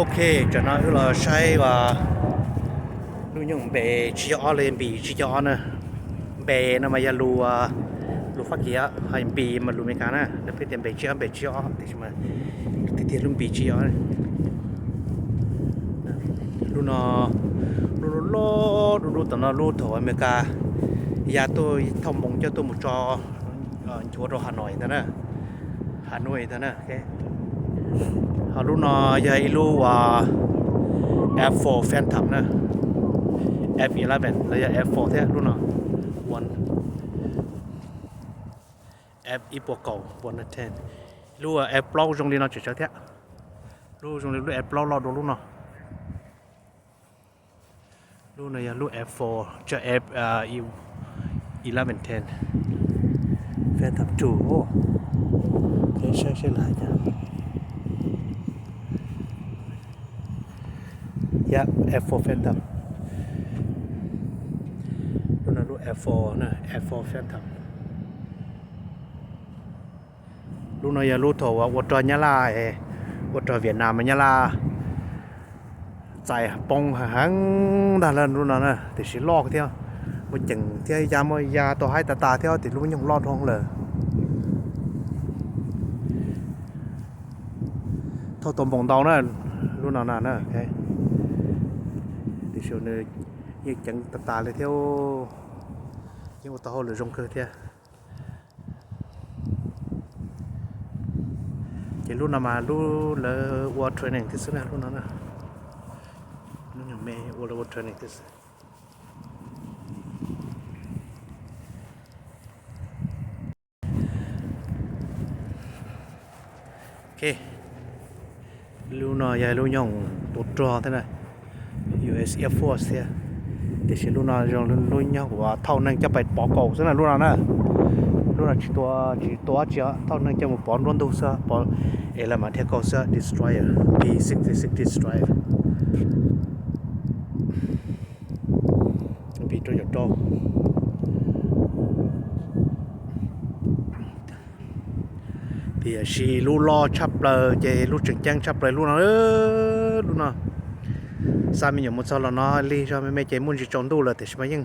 Ok, tam no wb los saib uas lub nyoog npe tsib caug ob los yog npis tsib caug ob na. Npe no mas yog lus, lus Fab Kis, hos npis mas lus Amelikas na, lawv pheej tias npe tsib ob, npe tsib ob, tiam sis mas tiag tiag lub npis tsib ob. Lub no, lub loj loj dub dub tom no, lub thaum Amelikas ya tuaj thauj npoos coj tuaj mus tso nchuav rau Hanoi ntag na. Hanoi ntag na. Ho lub no yog ib lub uas F four Phantom na, F eleven los yog F four thiab lub no, one, F ib puas kaum, one ten. Lub F plaub zoo li no tseem tsawv thiab, lub zoo li lub F plaub loj dua lub no. Lub no yog lub F four, tsa F eleven ten, Phantom two. Saib saib lawv hais cas. Yep, F four Phantom. Lub no lub F four na, F four Phantom. Lub no yog lub thaum ua rog Nyab Laj, ua rog Vietnam mas Nyab Laj txais poob heev ntag lawm lub no na, tiam sis loj thiab, muaj ceem thiab, ya muaj ya tau haib tas tas thiab, tiam lub nyoog loj dhau lawm. Thauj tau npoos ntau na, lub no na, tiam sis nws yeej ceev tas tas li thiab, yeej ua tau hauj lwm zoo kawg thiab. Ces lub no mas lub lawv ua training thiab xwb na, lub no na, lub nyuag me ua lawv ua training thiab xwb. Ok, lub no yog lub nyoog tua rog thiab na, U S Air Force thiab, tiam sis lub no zoo lub nyoog uas thauj neeg coj pais pov kaus xwb na, lub no na. Lub no tsis tua, tsis tua dab tsi, thauj neeg coj mus pov nruab ntug xwb, pov es lawv mam dhia kaus xwb, destroyer, B sixty-six destroyer. Npis rau caum rau. Tiam sis lub loj tshaj plaws ces lub tseem ceeb tshaj plaws lub no, lub no. Xa me nyuam mus txog los no lig zog me me ces muaj ntsis tsaus ntuj lawm, tiam sis mas yeej,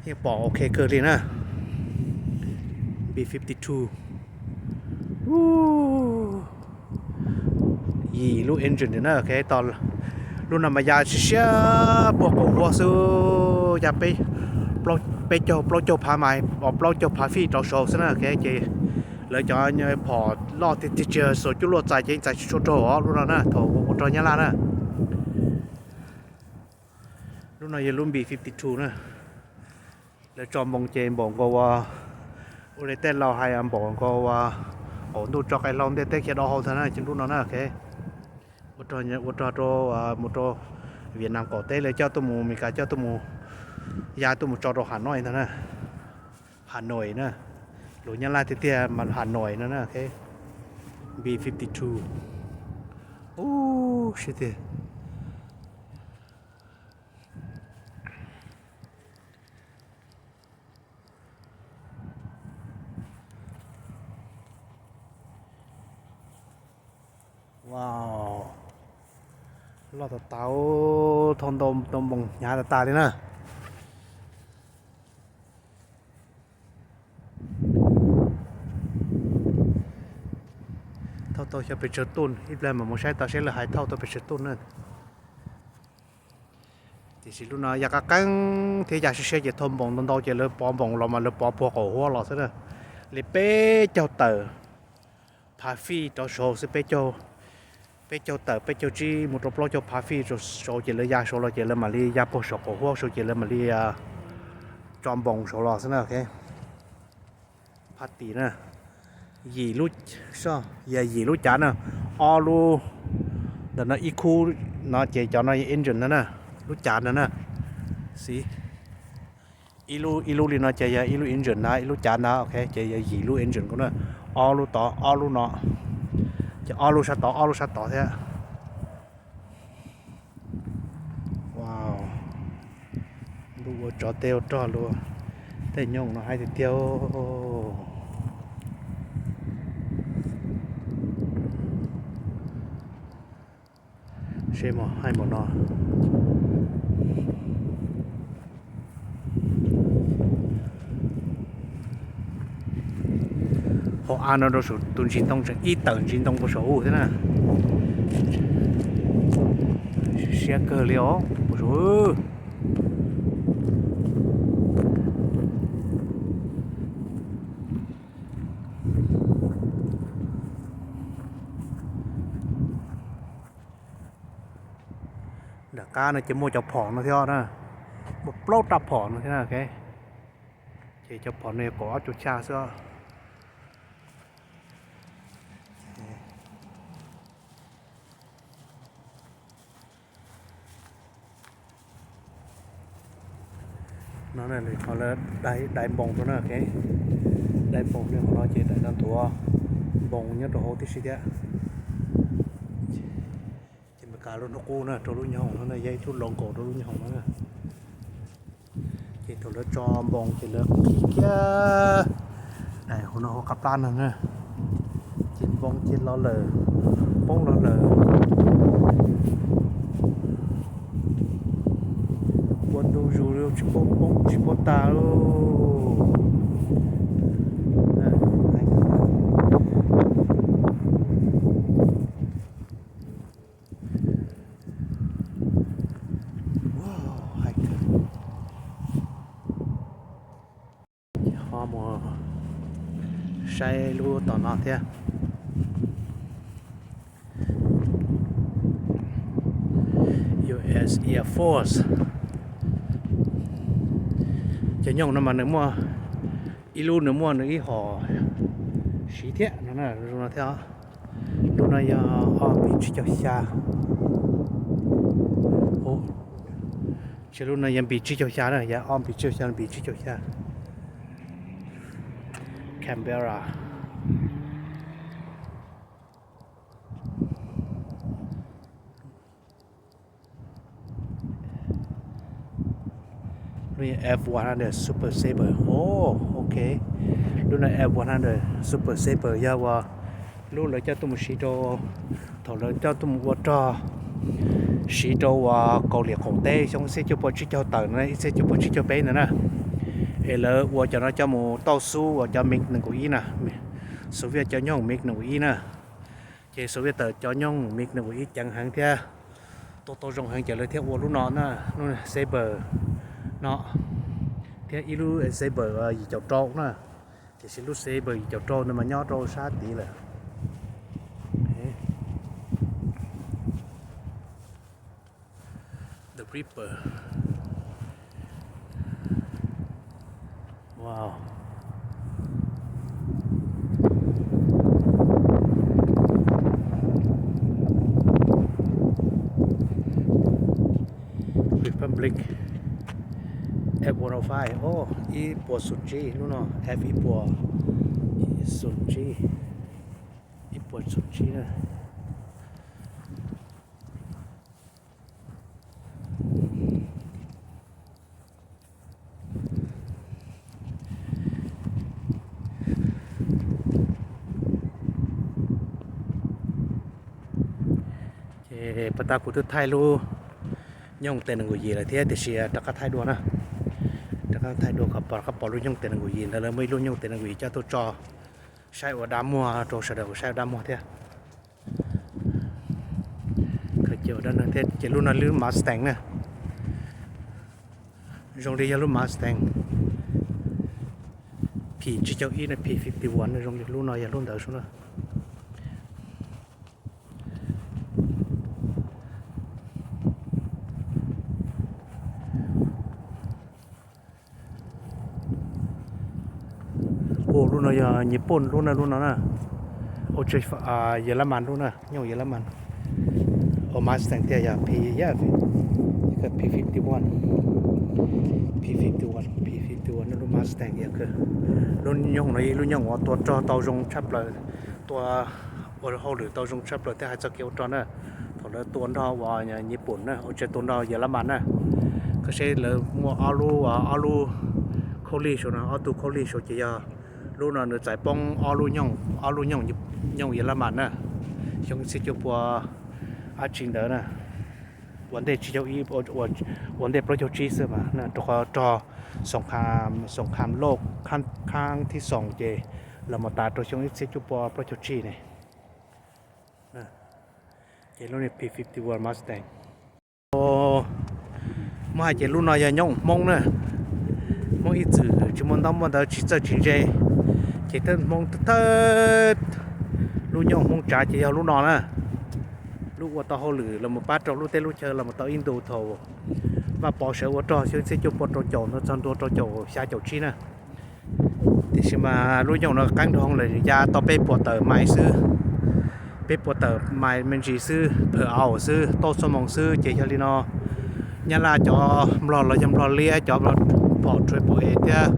yeej pom ok kawg li na. B fifty two. Yim lub engine na, ok, lub no mas ya siab siab puag kaum huab xwb, ya peb caug plaub caug phav mais, plaub caug phav feet rau saud xwb na, ok, ces lawv cov phom loj tiag tiag tsis xuas cuaj luaj txais ces yeej txais tsis tshua raug os lub no na, thaum ua rog Nyab Laj na. Lub no yog lub B fifty two na. Lawv tso npoos ces npaum nkaus uas, ua li tej laus hais npaum nkaus uas qaum ntuj tso qe hlau ntiaj teb khiav dhau hau ntag na, ces lub no na, ok. Ua rog, ua rog rau, mus rau Vietnam qaum teb, lawv coj tuaj mus Meskas, coj tuaj mus, ya tuaj mus tso rau Hanoi ntag na. Hanoi na, lus Nyab Laj tiag tiag mas Hanoi no na, ok. B fifty two. Ub, siab tiag. Wow, loj tas tas, thauj ntau ntau npoos hnyav tas tas li na. Thauj tau xyov pes tsawg tug, ib pliag mam mus saib tau seb lawv hais thauj tau pes tsawg tug na. Tiam sis lub no ya qab qeeb thiab ya siab siab ces thauj npoos ntau ntau ces lawv pov npoos los mas lawv pov puag qaum huab los xwb na. Li peb caug tawm phav fij rov saud xwb, peb caug, peb caug tawm peb caug tsib mus rau plaub caug phav fij rau saud ces lawv ya saud los ces lawv mam li ya puag saum qaum huab saud ces lawv mam li tso npoos saud los xwb na, ok. Phab tim na, yim lub, yog yim lub cav na, ob lub ntawm no ib khub no ces cov no yog engine no na, lub cav no na, xij. Ib lub, ib lub li no ces yog ib lub engine ntag, ib lub cav ntag, ok, ces yog yim lub engine ko na, ob lub tod ob lub no, ces ob lub sab tod ob lub sab tod thiab. Wow, ntuj ua tsov tes ua rog luaj, tej nyoog no haib tiag tiag. Seb mas hais npaum no. Hauv av no rau saum tus ntsis ntoo tseem ib tawm ntsis ntoo puag saum u thiab na. Siab kawg li os puag saum. Nram qab no ces muaj cov phom no thiab na, muaj plaub rab phom no thiab na. Ces cov phom no yog kaum ob cuaj xya xwb. No qhov lawv dai npoos rau na, dai npoos rau hauv no ces daim no nthuav npoos nyob rau hauv tib si thiab. Ces Meskas lub hnub qub na rau lub nyob hoom no na, yog ib tug logo rau lub nyob hoom no na. Ces thaum lawv tso npoos ces lawv qhib kiag daim hauv no hauv qab plab no na, ces npoos ces los lawm, poob los lawm. Ua ntu zus tsis paub poob tsis paub tag lauj. Ho mus saib lub tom no thiab. U S Air Force. Cov nyooj no mas nws muaj ib lub, nws muaj nws ib hom siv thiab no, zoo no thiab. Lub no yog ob npis tsib caug xya. Ces lub no yog npis tsib caug xya na, yog ob npis tsib caug xya, npis tsib caug xya. Canberra. Lub no F one hundred Super Sabre. O, ok. Lub no F one hundred Super Sabre yog uas lub lawv coj tuaj mus siv rau, thaum lawv coj tuaj mus ua rog siv rau uas Kaus Lim qaum teb xyoo ib txhiab cuaj pua tsib caug tawm no, ib txhiab cuaj pua tsib caug peb ntawd na. Es lawv ua cov no coj mus tauj xub uas cov MiG nees nkaum ib na, Soviet cov nyooj MiG nees nkaum ib na. Ces Soviet tawm cov nyooj MiG nees nkaum ib ceev heev thiab tua tau zoo heev ces lawv thiaj ua lub no na, lub Sabre no, thiab ib lub Sabre yim caum rau na. Tiam sis lub Sabre yim caum rau ntawd mas nyob rau sab tid lawm. The Reaper. Wow. Republic F one oh five, o, ib puas xum tsib lub no, F ib puas xum tsib, ib puas xum tsib na. Ces pas tas kuv twb thaij lub nyooj T nees nkaum yim lawm thiab, tiam sis rov qab thaij dua na. Rov qab thaij dua kom pom, rov qab pom lub nyooj T nees nkaum yim ntawd, lawv muaj ib lub nyooj T nees nkaum yim coj tuaj tso saib ua dab muag rau sawv daws saib ua dab muag thiab. Khaws cia ua dab neeg thiab. Ces lub no lub Mustang na, zoo li yog lub Mustang P tsib caug ib no, P fifty one no, zoo li lub no yog lub ntawd xwb na. Ua lub no yog Nyij Pooj lub na, lub no na. Ua tsev Yelamas lub na, nyooj Yelamas. Ua Mustang tiag yog P, yog P fifty one, P fifty one, P fifty one lub Mustang yog kawg. Lub nyooj no ib lub nyooj uas tua rog tau zoo tshaj plaws, tua ua hauj lwm tau zoo tshaj plaws thiab hais txoj kev ua rog na. Thaum lawv tua nrog uas Nyij Pooj na, ua tsev tua nrog Yelamas na, koj seb lawv muaj ob lub, ob lub khaub lig saud no, ob tug khaub lig saud ces yog lub no nws txais poob ob lub nyooj, ob lub nyooj, nyooj Yelamas na, xyoo txhiab cuaj pua dab tsi ntawd na. ua ntej tsib caug ib, ua ntej plaub caug tsib xwb mas, rau qhov rog Xoom Kham, Xoom Kham Lauj khaab thib xoom ces los mus tas rau xyoo ib txhiab cuaj pua plaub caug tsib ne. Ces lub niag P fifty-one Mustang. Muab hais ces lub no yog nyooj Hmoob na. Hmoob ib txwm tsis muaj ntaub muaj ntawv tsis txawj tsis ntse, ces thawj Hmoob thawj, lub nyooj Hmoob tsav ces yog lub no na. Lub ua tau hauj lwm los mus pab rau lub teb lub chaw los mus tau ib ntu thaum Vaj Pov sawv ua rog xyoo txhiab cuaj pua rau caum no txog ntua rau caum xya caum tsib na. Tiam sis mas lub nyooj no qeeb dhau lawm, ya tau peb puas tawm mais xwb, peb puas tawm mais me ntsis xwb, per hour xwb, tauj xuab moos xwb. Ces yog li no Nyab Laj cov Nplog los yog Nplog liab, cov phom triple A thiab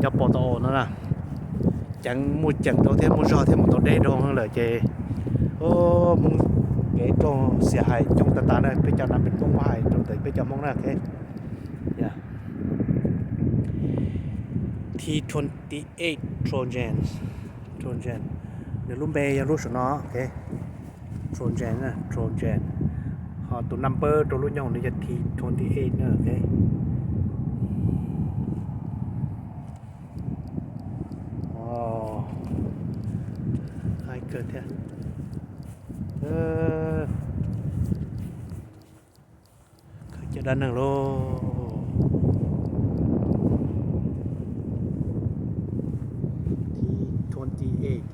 cov pom tau no na, ceev muaj ceem rau thiab muaj zog thiab mus tau deb dhau lawm ces Hmoob kev raug xiam hais coob tag tas na. Peb cov nam pem Hmoob muab hais rau ntawm peb cov Hmoob na. T twenty eight Trojan, Trojan, nws lub npe yog lub saum no, ok. Trojan, Trojan, ho tus number rau lub nyooj nws yog T twenty eight na, ok. Hais kawg thiab. Khaws cov dab neeg lauj. T twenty eight.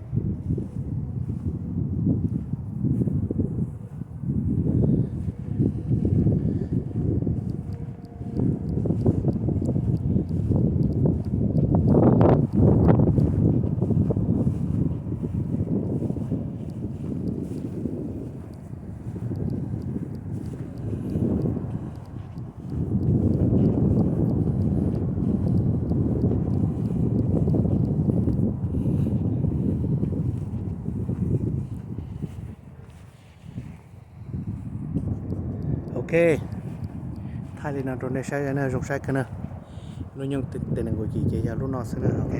Ok, thaij li no rau nej saib na, zoo saib kawg na. Lub nyooj T nees nkaum yim ces yog lub no xwb na, ok.